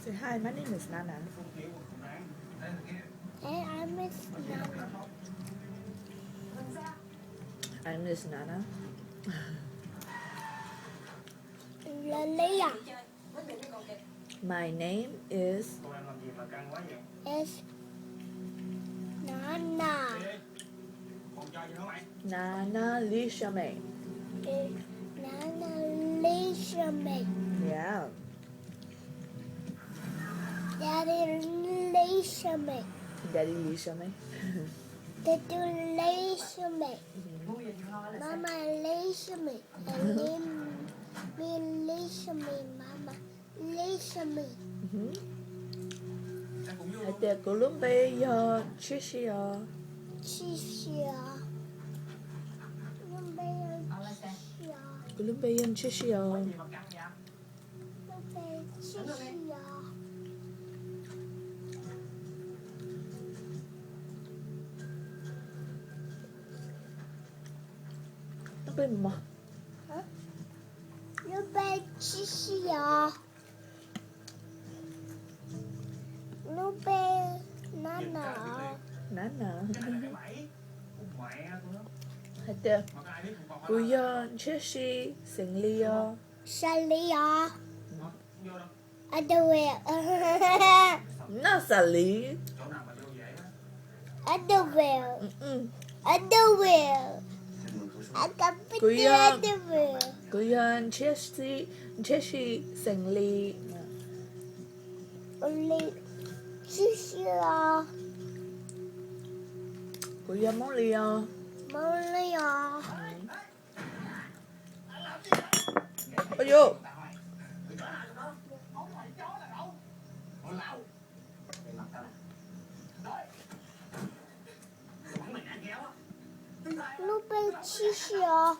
Say hi, my name is Nana. Hey, I miss Nana. I miss Nana. Lalia. My name is is Nana. Nana Lee Shamei. Nana Lee Shamei. Yeah. Daddy Lee Shamei. Daddy Lee Shamei. Daddy Lee Shamei. Mama Lee Shamei. And me, me Lee Shamei, Mama Lee Shamei. Hais tias kuv lub npe yog Ntshiab Si os. Ntshiab Si os. Lub npe yog Ntshiab Si os. Kuv lub npe yog Ntshiab Si os. Lub npe Ntshiab Si os. Lub npe mog. Lub npe Ntshiab Si os. Lub npe Nana. Nana. Hais tias kuv yog Ntshiab Si xeem Lis os. Xeem Lis os. Underwear. Noj xeem Lis. Underwear. Underwear. Kuv yog, kuv yog Ntshiab Si, Ntshiab Si xeem Lis. Ntshiab Si os. Kuv yog Hmoob Lis os. Hmoob Lis os. Ua yuv. Lub npe Ntshiab Si os.